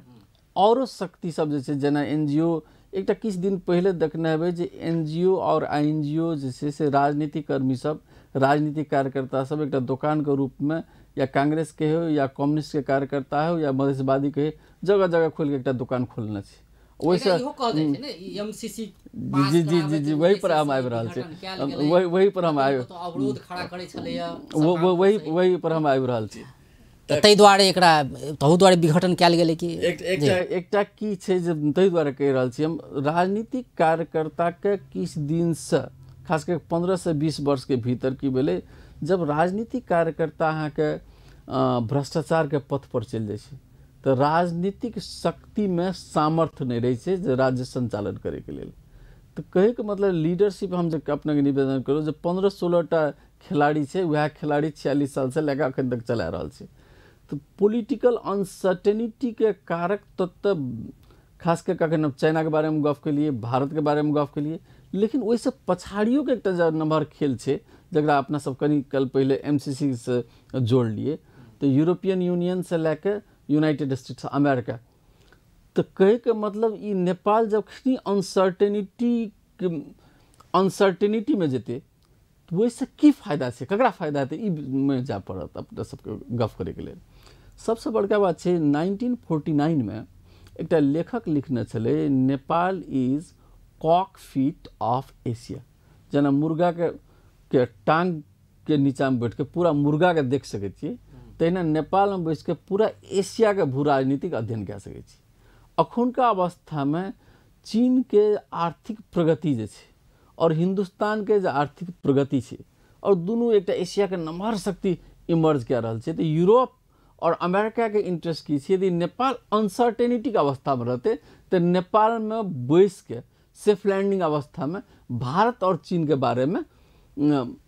औरो शक्ति सब जे छै, जेना NGO, एकटा किछु दिन पहिले देखने हेबै जे NGO और INGO जे छै से राजनीतिक कर्मी सब, राजनीतिक कार्यकर्ता सब एकटा दोकानके रूपमे या कांग्रेसके हो या कम्युनिस्टके कार्यकर्ता हो या मधेशवादीके हो, जगह जगह खोलिके एकटा दोकान खोलने छै। ओहिसँ जी जी जी जी वही पर हम आबि रहल छी, वही पर हम आबि वही पर हम आबि रहल छी।
ताहि दुआरे एकरा तहु दुआरे विघटन कयल गेलै कि
एकटा की छै जे ताहि दुआरे कहि रहल छी हम, राजनीतिक कार्यकर्ताके किछु दिनसँ खास कऽ 15 से 20 वर्षके भीतर की भेलै, जब राजनीतिक कार्यकर्ता अहाँके भ्रष्टाचारके पथ पर चलि जाइ छै तऽ राजनीतिक शक्तिमे सामर्थ्य नहि रहै छै जे राज्य सञ्चालन करैके लेल। तऽ कहैके मतलब लीडरशिप हम जे अपनेके निवेदन करू जे 15-16 टा खिलाड़ी छै, वएह खिलाड़ी 46 सालसँ लए कऽ एखन तक चला रहल छै। तऽ पोलिटिकल अनसर्टेनिटीके कारक तत्व खास कऽ कखन हम चाइनाके बारेमे गप केलियै, भारतके बारेमे गप केलियै, लेकिन ओहिसँ पछाड़ियोके एकटा नम्हर खेल छै जकरा अपना सब कनि काल पहिले MCC से जोड़लियै, तऽ यूरोपियन यूनियनसँ लए कऽ यूनाइटेड स्टेट्स अमेरिका। तऽ कहैके मतलब ई नेपाल जखनी अनसर्टेनिटीमे जेतै तऽ ओहिसँ की फायदा छै, ककरा फायदा हेतै, ई मे जाय पड़त अपना सबके गप करैके लेल। सबसँ बड़का बात छै 1949 मे एकटा लेखक लिखने छलै Nepal is cockpit of Asia. जेना मुर्गाके टाँगके नीचाँमे बैठिके पूरा मुर्गाके देख सकै छियै, तहिना नेपालमे बैसिके पूरा एशियाके भू राजनीतिक अध्ययन कए सकै छी। अखुनका अवस्थामे चीनके आर्थिक प्रगति जे छै और हिन्दुस्तानके जे आर्थिक प्रगति छै और दुनू एकटा एशियाके नमहर शक्ति इमर्ज कए रहल छै। तऽ यूरोप और अमेरिकाके इंट्रेस्ट की छै, यदि नेपाल अनसर्टेनिटीके अवस्थामे रहतै तऽ नेपालमे बैसिके सेफ लैंडिंग अवस्थामे भारत और चीनके बारेमे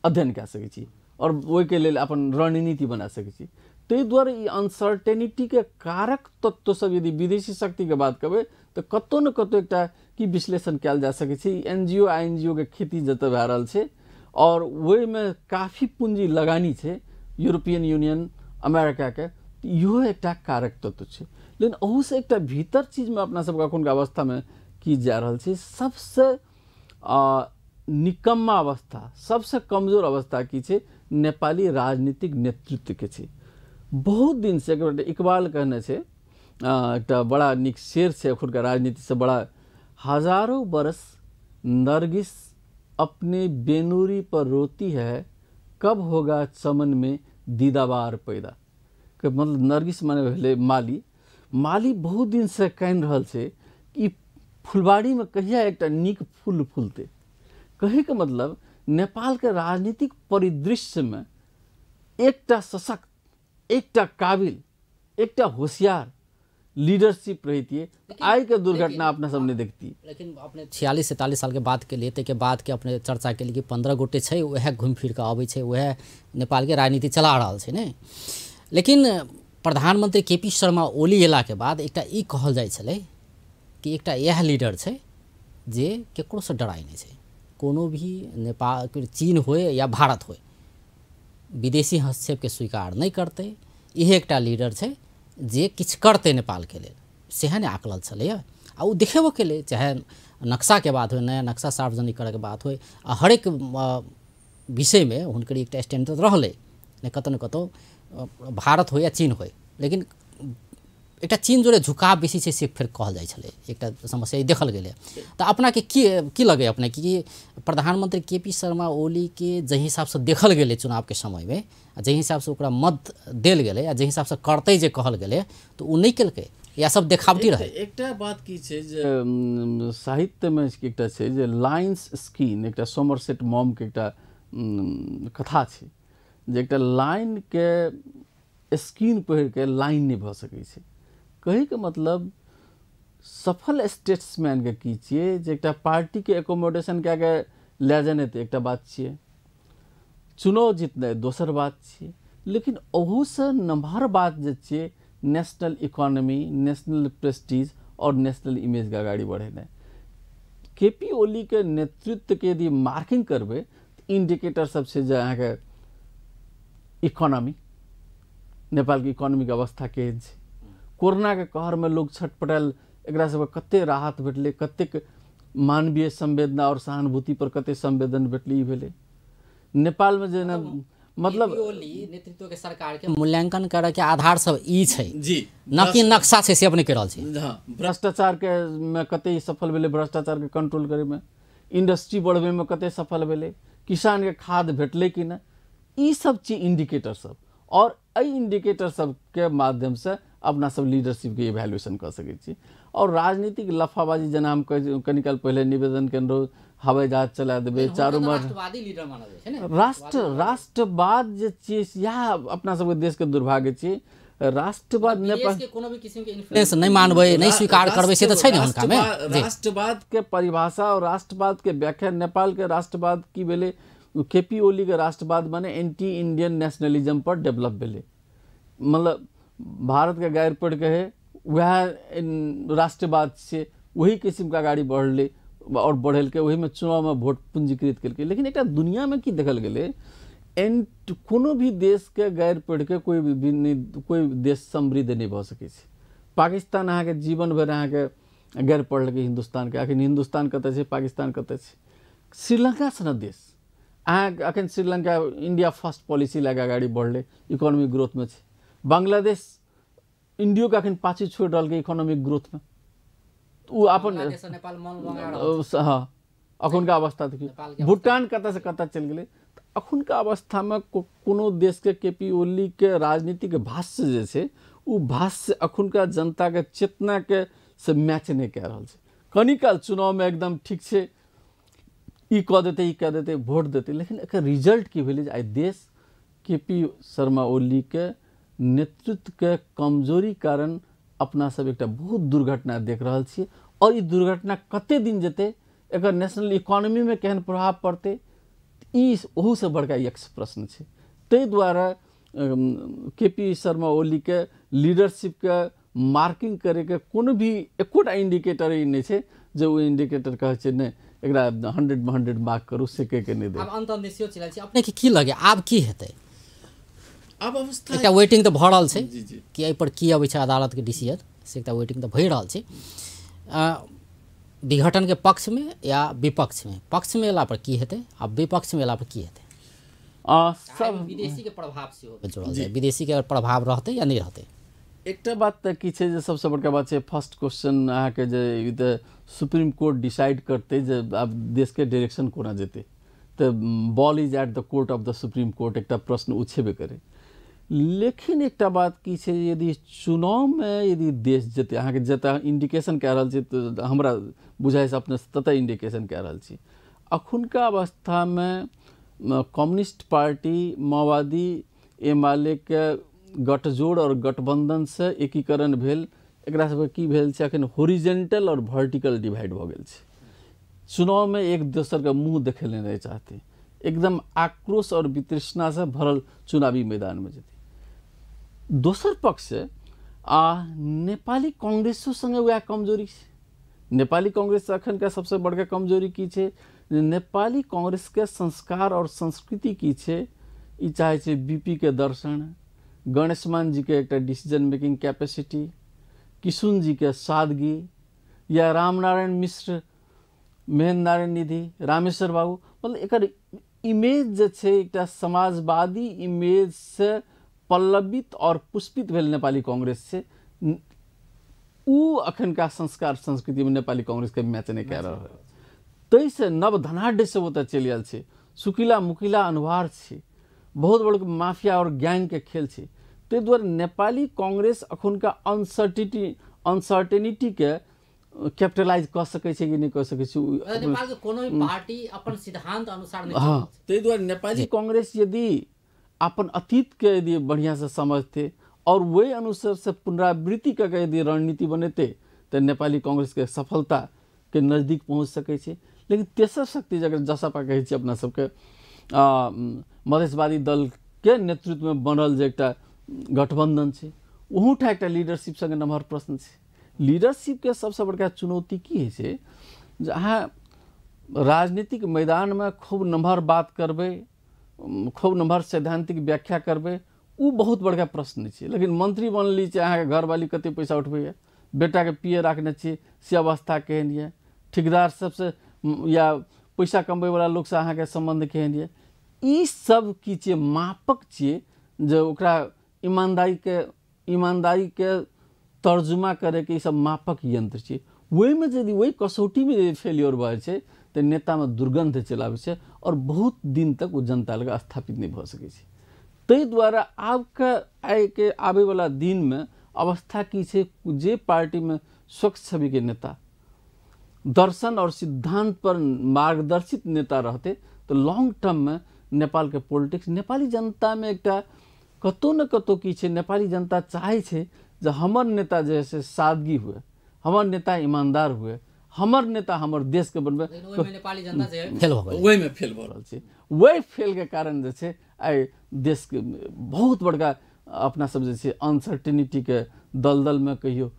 अध्ययन कए सकै छी और ओहिके लेल अपन रणनीति बना सकै छी। ताहि दुआरे ई अनसर्टेनिटीके कारक तत्व सब यदि विदेशी शक्तिके बात करबै तऽ कतहु ने कतहु एकटा की विश्लेषण कयल जा सकै छै। NGO INGO के खेती जतऽ भए रहल छै और ओहिमे काफी पूंजी लगानी छै यूरोपियन यूनियन अमेरिकाके, इहो एकटा कारक तत्व छै। लेकिन ओहूसँ एकटा भीतर चीजमे अपना सबके एखुनका अवस्थामे की जा रहल छै, सबसँ निकम्मा अवस्था, सबसँ कमजोर अवस्था की छै नेपाली राजनीतिक नेतृत्वके छै। बहुत दिनसँ इकबाल कहने छै, एकटा बड़ा नीक शेर छै एखुनका राजनीतिसँ बड़ा, हजारों बरस नरगिस अपने बेनूरी पर रोती है, कब होगा चमन में दीदाबार पैदा। के मतलब नरगिस माने भेलै माली, माली बहुत दिनसँ कानि रहल छै कि फुलबाड़ीमे कहिया एकटा नीक फूल फूलतै। कहैके मतलब नेपालके राजनीतिक परिदृश्यमे एकटा सशक्त, एकटा काबिल, एकटा होशियार लीडरशिप रहितियै आइ के दुर्घटना अपना सब नहीं देखती।
लेकिन अपने 46-47 साल के बाद के लिए, ताहिके बाद के अपने चर्चा के लिए कि 15 गोटे छै वएह घुमि फिर कऽ अबै छै, वएह नेपालके राजनीति चला रहल छै ने। लेकिन प्रधानमंत्री के पी शर्मा ओली अयलाके बाद एकटा ई कहल जाइ छलै कि एकटा इएह लीडर छै जे ककरोसँ डराइ नहि छै, कोनो भी नेपाल चीन होय या भारत होय विदेशी हस्तक्षेपके स्वीकार नहि करतै, इहे एकटा लीडर छै जे किछु करतै नेपालके लेल, सएह ने आकलल छलैए। आ ओ देखेबो केलै, चाहे नक्शाके बात होइ, नया नक्शा सार्वजनिक करैके बात होइ, आ हरेक विषयमे हुनकर एकटा स्टैंड रहलै ने, कतहु ने कतहु भारत होइ या चीन होइ। लेकिन एकटा चीन जोड़े झुकाव बेसी छै से फेर कहल जाइ छलै, एकटा समस्या ई देखल गेलै। तऽ अपनाके की की लगै अपने कि प्रधानमंत्री के पी शर्मा ओलीके जाहि हिसाबसँ देखल गेलै चुनावके समयमे आ जाहि हिसाबसँ ओकरा मत देल गेलै आ जाहि हिसाबसँ करतै जे कहल गेलै तऽ ओ नहि केलकै या सब देखावटी रहै?
एकटा बात की छै जे साहित्यमे एकटा छै जे लाइन्स स्किन, एकटा सोमरसेट मॉमके एकटा कथा छै जे एकटा लाइनके स्किन पहिरके लाइन नहि भऽ सकै छै। कहैके मतलब सफल स्टेट्समैनके की छियै जे एकटा पार्टीके एकोमोडेशन कए के लए जेनाइ तऽ एकटा बात छियै, चुनाव जितनाइ दोसर बात छियै, लेकिन ओहूसँ नमहर बात जे छियै नेशनल इकोनॉमी, नेशनल प्रेस्टीज और नेशनल इमेजके अगाडि बढ़ेनाइ। के पी ओलीके नेतृत्वके यदि मार्किंग करबै तऽ इंडिकेटर सब छै जे अहाँके इकोनॉमी, नेपालके इकोनॉमीके अवस्था केहन छै, कोरोनाके कहरमे लोग छटपटायल, एकरा सबके कते राहत भेटलै, कतेक मानवीय संवेदना और सहानुभूति पर कते संवेदन भेटलै, ई भेलै। नेपालमे जेना मतलब
ओली नेतृत्व के सरकार के मूल्यांकन करे के आधार सब ई छै
जी,
न कि नक्शा छै से अपने कह रहल छी।
हाँ, भ्रष्टाचार के में कते सफल भेलै, भ्रष्टाचार के कंट्रोल करे में, इंडस्ट्री बढ़बै में कते सफल भेलै, किसान के खाद भेटलै कि नहि, ई सब चीज इंडिकेटर सब। और एहि इंडिकेटर सबके माध्यम से अपना सब लीडरशिपके इवेल्युएशन कऽ सकै छी। और राजनीतिक लफाबाजी जेना हम कनी काल पहिले निवेदन केने रहौं, हवाई जहाज चला देबै चारू
राष्ट्रवादी लीडर मानल जाइ छै ने,
राष्ट्रवाद जे छियै इएह अपना सबके देशके दुर्भाग्य छियै। राष्ट्रवाद
नेपाल के कोनो भी किसिम के इन्फ्लुएंस नहि मानबै, नहि स्वीकार करबै से तऽ छै ने हुनका मे।
राष्ट्रवाद के परिभाषा और राष्ट्रवाद के व्याख्या, नेपाल के राष्ट्रवाद की भेलै, के पी ओली के राष्ट्रवाद माने एंटी इंडियन नेशनलिज्म पर डेवलप भेलै, मतलब भारत के गारि पढ़ि के है वएह राष्ट्रवाद से वही किसिम के अगाडि बढ़लै और बढ़ेलकै, ओहिमे चुनावमे वोट पूंजीकृत केलकै। लेकिन एकटा दुनियामे की देखल गेलै, एंड कोनो भी देशके गारि पढ़ि के कोई भी नहि, कोई देश समृद्ध नहि भऽ सकै छै। पाकिस्तान अहाँके जीवन भरि अहाँके गारि पढ़लकै हिन्दुस्तानके, अखन हिन्दुस्तान कतऽ छै, पाकिस्तान कतऽ छै। श्रीलङ्का सन देश अहाँके अखन श्रीलङ्का इंडिया फर्स्ट पॉलिसी लए कऽ अगाडि बढ़लै, इकोनॉमिक ग्रोथमे छै। बांग्लादेश इंडियोके अखन पाछू छोड़ि रहलकै इकोनॉमिक ग्रोथमे, ओ अपन हाँ अखुनका अवस्था देखियौ, भूटान कतऽसँ कतऽ चलि गेलै। तऽ अखुनका अवस्थामे कोनो देशके के पी ओलीके राजनीतिक भाष्य जे छै ओ भाष्य अखुनका जनताके चेतनाके से मैच नहि कए रहल छै। कनी काल चुनावमे एकदम ठीक छै, ई कऽ देतै ई कऽ देतै, वोट देतै, लेकिन एकर रिजल्ट की भेलै जे आइ देश के पी शर्मा ओलीके नेतृत्वके कमजोरी कारण अपना सब एकटा बहुत दुर्घटना देख रहल छी। और ई दुर्घटना कते दिन जेतै, एकर नेशनल इकोनॉमीमे केहन प्रभाव पड़तै, ई ओहूसँ बड़का यक्ष प्रश्न छै। ताहि दुआरे के पी शर्मा ओलीके लीडरशिपके मार्किंग करैके कोनो भी एकोटा इंडिकेटर ई नहि छै जे ओ इंडिकेटर कहै छै नहि एकरा 100 में 100 मार्क करू, से कहि नहि दे।
आब अंत अंत सेहो चलि छै, अपनेके की लगे आब की हेतै?
आब अवस्था
एकटा वेटिंग तऽ भऽ रहल छै कि एहि पर की अबै छै अदालतके डिसीजन, से एकटा वेटिंग तऽ भए रहल छै। विघटनके पक्षमे या विपक्षमे, पक्षमे अयला पर की हेतै आ विपक्षमे अयला पर की हेतै?
सब
विदेशी के प्रभाव सेहो जुड़ल छै, विदेशी के प्रभाव रहतै या नहि रहतै?
एकटा बात तऽ की छै जे सबसँ बड़का बात छै, फर्स्ट क्वेश्चन अहाँके जे ई तऽ सुप्रीम कोर्ट डिसाइड करतै जे आब देशके डायरेक्शन कोना जेतै, तऽ ball is at the court of the supreme court, एकटा प्रश्न ओ छेबे करै। लेकिन एकटा बात की छै, यदि चुनावमे यदि देश जेतै, अहाँके जतऽ इंडिकेशन कए रहल छी तऽ हमरा बुझाइ से अपने ततऽ इंडिकेशन कए रहल छी। अखुनका अवस्थामे कम्युनिस्ट पार्टी माओवादी एमालेके गठजोड़ और गठबंधन से एकीकरण भेल, एकरा सबके की भेल छै अखन होरिजेंटल और वर्टिकल डिवाइड भऽ गेल छै। चुनावमे एक दोसरके मुँह देखै लए नहि चाहते, एकदम आक्रोश और वितृष्णासँ भरल चुनावी मैदानमे जेतै। दोसर पक्ष आ नेपाली कांग्रेसो संगे वएह कमजोरी छै। नेपाली कांग्रेस अखनका सबसँ बड़का कमजोरी की छै, नेपाली कांग्रेसके संस्कार और संस्कृति की छै, ई चाहै छै बीपी के दर्शन, गणेशमान जी के एकटा डिसीजन मेकिंग कैपेसिटी, किशुन जी के सादगी, या रामनारायण मिश्र, महेंद्र नारायण निधि, रामेश्वर बाबू, मतलब एकर इमेज जे छै एकटा समाजवादी इमेज से पल्लवित और पुष्पित भेल नेपाली कांग्रेस से। उ अखनका संस्कार संस्कृतिमे नेपाली कांग्रेसके मैच नहि कए रहल। ताहिसँ नव धनाढ्य सब ओतऽ चलि आयल छै, सुकीला मुकीला अनुहार छै, बहुत बड़का माफिया और गैंगके खेल छै। ताहि दुआरे नेपाली कांग्रेस अखुनका अनसर्टेनिटीके कैपिटलाइज कऽ सकै छै कि नहि कऽ सकै छै।
नेपालके कोनो भी पार्टी अपन सिद्धांत अनुसार नहि।
हाँ, ताहि दुआरे नेपाली कांग्रेस यदि अपन अतीतके यदि बढ़िआँसँ समझतै और वही अनुसार से पुनरावृत्ति कऽ के यदि रणनीति बनेतै तऽ नेपाली कांग्रेसके सफलताके नजदीक पहुँच सकै छै। लेकिन तेसर शक्ति जकर जसपा कहै छी अपना सबके, मधेशवादी दलके नेतृत्वमे बनल जे एकटा गठबन्धन छै, ओहूठाम एकटा लीडरशिप सङ्गे नमहर प्रश्न छै। लीडरशिपके सबसँ बड़का चुनौती की होइ छै जे अहाँ राजनीतिक मैदानमे खूब नमहर बात करबै, खूब नमहर सैद्धांतिक व्याख्या करबै, ओ बहुत बड़का प्रश्न छै। लेकिन मंत्री बनली छै, अहाँके घरवाली कते पैसा उठबैए, बेटाके पीए राखने छी से अवस्था केहन यऽ, ठेकेदार सबसँ या पैसा कमबैवला लोकसँ अहाँके सम्बन्ध केहन यऽ, ई सब की छियै मापक छियै जे ओकरा ईमानदारीके तर्जुमा करैके ई सब मापक यंत्र छियै। ओहिमे यदि ओहि कसौटीमे यदि फेल्योर भऽ जाइ छै तऽ नेतामे दुर्गन्ध चलि आबै छै और बहुत दिन तक ओ जनता लग स्थापित नहि भऽ सकै छै। ताहि दुआरे आबके आइके आबैवला दिनमे अवस्था की छै, जे पार्टीमे स्वच्छ छविके नेता, दर्शन और सिद्धांत पर मार्गदर्शित नेता रहतै तऽ लॉन्ग टर्ममे नेपालके पॉलिटिक्स नेपाली जनतामे एकटा कतहु ने कतहु की छै, नेपाली जनता चाहै छै जे हमर नेता जे से सादगी हुए, हमर नेता ईमानदार हुए, हमर नेता हमर देशके बनबै।
नेपाली जनता फेल भऽ गेल,
ओहिमे फेल भऽ रहल छै। वही फेलके कारण जे छै आइ देशके बहुत बड़का अपना सब जे छै अनसर्टेनिटीके दलदलमे कहियो,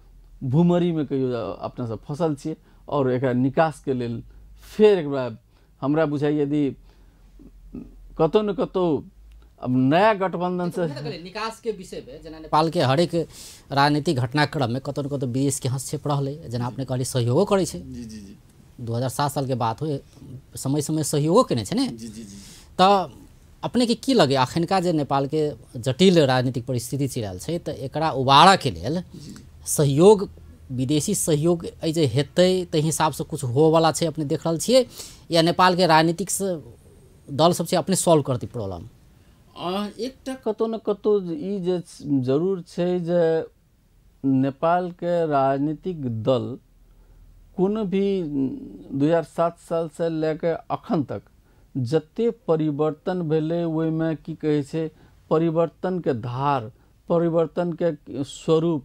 भूमरीमे कहियो अपना सब फसल छियै। और एकरा निकासके लेल फेर एक बार हमरा बुझाइ यदि कतहु ने कतहु अब नया गठबंधन से
निकास के विषय में जेना नेपाल के हरेक राजनीतिक घटनाक्रम में कतौ न कतौ विदेश के हस्तक्षेप रहलै, जेना अपने कहली सहयोगो करै छै।
जी जी जी
2007 साल के बात हो, समय समय सहयोगो केने छै ने।
जी जी जी
तऽ अपने के की लगे अखनका जे नेपाल के जटिल राजनीतिक परिस्थिति चलि रहल छै तऽ एकरा उबारऽ के लेल सहयोग, विदेशी सहयोग एहि जे हेतै ताहि हिसाबसँ कुछ होवला छै अपने देख रहल छियै, या नेपाल के राजनीतिक दल सब छै अपने सॉल्व करतै प्रॉब्लम?
एकटा कतौ ने कतौ ई जे जरूर छै जे नेपालके राजनीतिक दल कोनो भी 2007 सालसँ लए कऽ अखन तक जते परिवर्तन भेलै ओहिमे की कहै छै परिवर्तनके धार, परिवर्तनके स्वरूप,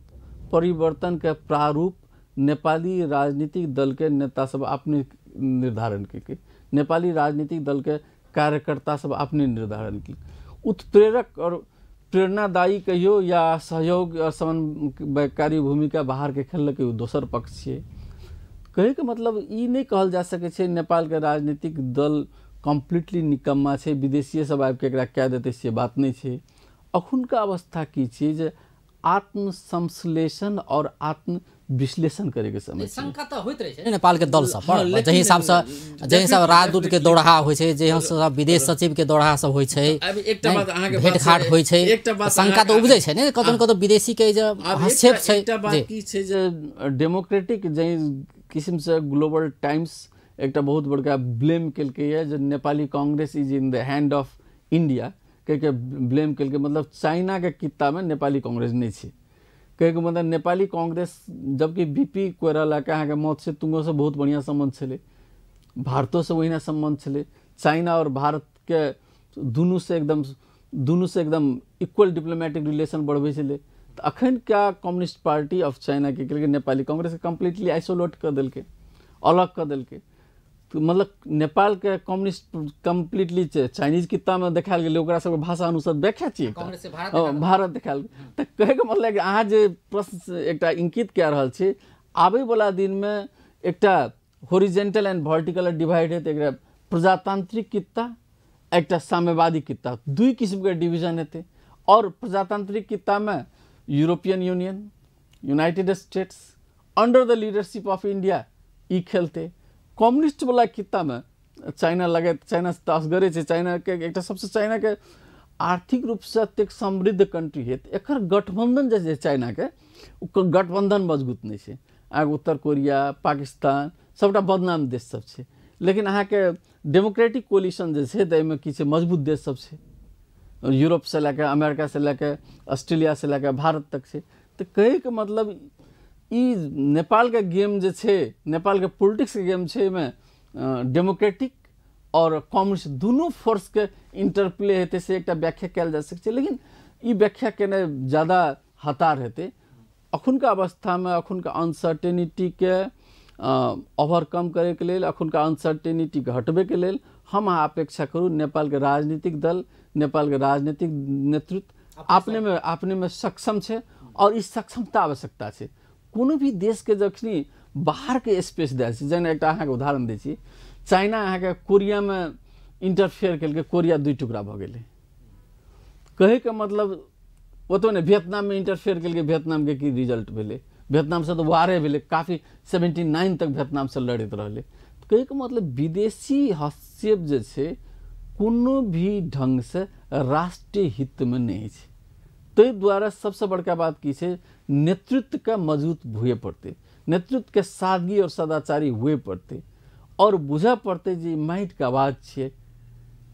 परिवर्तनके प्रारूप नेपाली राजनीतिक दलके नेता सब अपने निर्धारण केलकै, नेपाली राजनीतिक दलके कार्यकर्ता सब अपने निर्धारण केलकै। उत्प्रेरक और प्रेरणादायी कहियो या सहयोग और समन्वयकारी भूमिका बाहरके खेललकै ओ दोसर पक्ष छियै। कहैके मतलब ई नहि कहल जा सकै छै नेपालके राजनीतिक दल कम्प्लीटली निकम्मा छै, विदेशीय सब आबिके एकरा कए देतै से बात नहि छै। अखुनका अवस्था की छै जे आत्मसंश्लेषण और आत्मविश्लेषण करैके समय।
शंका तऽ होइत रहै छै नेपाल के दल सब पर, जाहि हिसाबसँ जाहि हिसाब राजदूत के दौराहा होइ छै, जाहि हिसाबसँ विदेश सचिव के दौराहा सब होइ छै, भेटघाट होइ छै, शंका तऽ उपजै छै ने कतौ न कतौ विदेशी के जे हस्तक्षेप छै।
एकटा बात की छै जे डेमोक्रेटिक जाहि किसिमसँ ग्लोबल टाइम्स एकटा बहुत बड़का ब्लेम केलकैए जे Nepali Congress is in the hand of India कहिके ब्लेम केलकै, मतलब चाइनाके कित्तामे नेपाली कांग्रेस नहि छै। कहैके मतलब नेपाली कांग्रेस जबकि बीपी कोइरालाके अहाँके मौत से तुंगोसँ बहुत बढ़िआँ सम्बन्ध छलै, भारतोसँ ओहिना सम्बन्ध छलै, चाइना और भारतके दुनूसँ एकदम इक्वल डिप्लोमेटिक रिलेशन बढ़बै छलै। तऽ अखन क्या कम्युनिस्ट पार्टी ऑफ चाइना की केलकै नेपाली कांग्रेसके कम्प्लीटली आइसोलेट कऽ देलकै, अलग कऽ देलकै। मतलब नेपालके कम्युनिस्ट कम्प्लीटली चाइनीज किताबमे देखायल गेलै, ओकरा सबके भाषा अनुसार व्याख्या छियै भारत देखायल गेलै। तऽ कहैके मतलब कि अहाँ जे प्रश्न एकटा इंकित कए रहल छी, आबैवला दिनमे एकटा होरिजेंटल एंड वर्टिकल डिवाइड हेतै, एकटा प्रजातांत्रिक कित्ता एकटा साम्यवादी कित्ता, दुई किसिमके डिवीजन हेतै। और प्रजातांत्रिक कित्तामे European Union, United States under the leadership of India ई खेलतै। कम्युनिस्ट वाला कित्तामे चाइना लगैत, चाइना तऽ असगरे छै, चाइनाके एकटा सबसँ चाइनाके आर्थिक रूपसँ एतेक समृद्ध कंट्री है, एकर गठबंधन जे छै चाइनाके ओकर गठबंधन मजबूत नहि छै। अहाँके उत्तर कोरिया, पाकिस्तान सबटा बदनाम देश सब छै, लेकिन अहाँके डेमोक्रेटिक कोलिशन जे छै तऽ एहिमे की छै, मजबूत देश सब छै, यूरोपसँ लए कऽ अमेरिकासँ लए कऽ ऑस्ट्रेलियासँ लए कऽ भारत तक छै। तऽ कहैके मतलब ई नेपालके गेम जे छै, नेपालके पोलिटिक्सके गेम छै, एहिमे डेमोक्रेटिक आओर कम्युनिस्ट दुनू फोर्सके इंटरप्ले हेतै से एकटा व्याख्या कयल जा सकै छै, लेकिन ई व्याख्या केनाइ ज्यादा हतार हेतै। अखुनका अवस्थामे अखुनका अनसर्टेनिटीके ओवरकम करैके लेल, अखुनका अनसर्टेनिटीके हटबैके लेल हम अहाँ अपेक्षा करू नेपालके राजनीतिक दल, नेपालके राजनीतिक नेतृत्व अपनेमे सक्षम छै और ई सक्षमता आवश्यकता छै। कोनो भी देशके जखनी बाहरके स्पेस दै छै, जेना एकटा अहाँके उदाहरण दै छी, चाइना अहाँके कोरियामे इंटरफेयर केलकै, कोरिया दुई टुकड़ा भऽ गेलै। कहैके मतलब ओतऽ नहि, वियतनाममे इंटरफेयर केलकै, वियतनामके की रिजल्ट भेलै, वियतनामसँ तऽ वारे भेलै, काफी 79 तक वियतनामसँ लड़ैत रहलै। कहैके मतलब विदेशी हस्तक्षेप जे छै कोनो भी ढङ्गसँ राष्ट्रीय हितमे नहि छै। ताहि दुआरे सबसँ बड़का बात की छै, नेतृत्वके मजबूत हुए पड़तै, नेतृत्वके सादगी और सदाचारी हुए पड़तै और बुझऽ पड़तै जे माटिके आवाज छियै,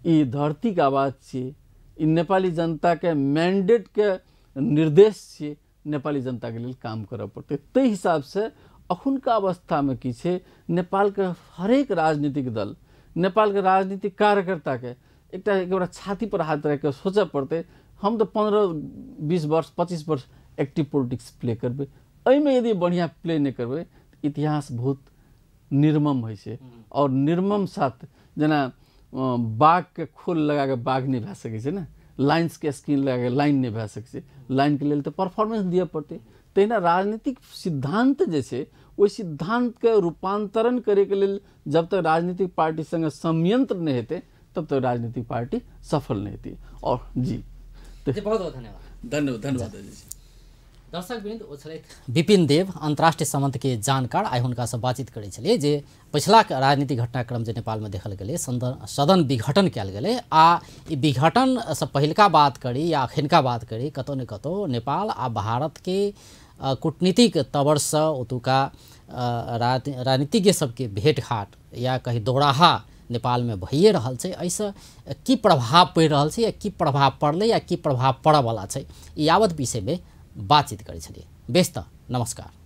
ई धरतीके आवाज छियै, ई नेपाली जनताके मैंडेटके निर्देश छियै, नेपाली जनताके लेल काम करऽ पड़तै। ताहि हिसाबसँ अखुनका अवस्थामे की छै, नेपालके हरेक राजनीतिक दल, नेपालके राजनीतिक कार्यकर्ताके एकटा एउटा छाती पर हाथ राखिके सोचऽ पड़तै, हम तऽ 15-20 वर्ष 25 वर्ष एक्टिव पोलिटिक्स प्ले करबै, एहिमे यदि बढ़िआँ प्ले नहि करबै तऽ इतिहास बहुत निर्मम होइ छै। और निर्मम साथ जेना बाघके खोल लगाके बाघ नहि भए सकै छै ने, लाइन्सके स्किन लगाके लाइन नहि भए सकै छै, लाइनके लेल तऽ परफॉर्मेंस दिअ पड़तै। तहिना राजनीतिक सिद्धान्त जे छै ओहि सिद्धान्तके रूपान्तरण करैके लेल जब तक राजनीतिक पार्टी सङ्गे संयंत्र नहि हेतै तब तक राजनीतिक पार्टी सफल नहि हेतै। और जी
बहुत बहुत धन्यवाद।
धन्यवाद जी।
दर्शक वृंद, ओ छलथि विपिन देव, अंतर्राष्ट्रीय संबंध के जानकार। आइ हुनकासँ बातचीत करै छलियै जे पछिला राजनीतिक घटनाक्रम जे नेपालमे देखल गेलै, सदन विघटन कयल गेलै, आ ई विघटनसँ पहिलका बात करी या अखिनका बात करी, कतहु ने कतहु नेपाल आ भारतके कूटनीतिक तवरसँ ओतुका राजनीतिज्ञ सबके भेटघाट या कही दौराहा नेपालमे भइए रहल छै। एहिसँ की प्रभाव पड़ि रहल छै या की प्रभाव पड़लै या की प्रभाव पड़यवला छै, ई यावत विषयमे बातचीत करै छलियै। बेस तऽ नमस्कार।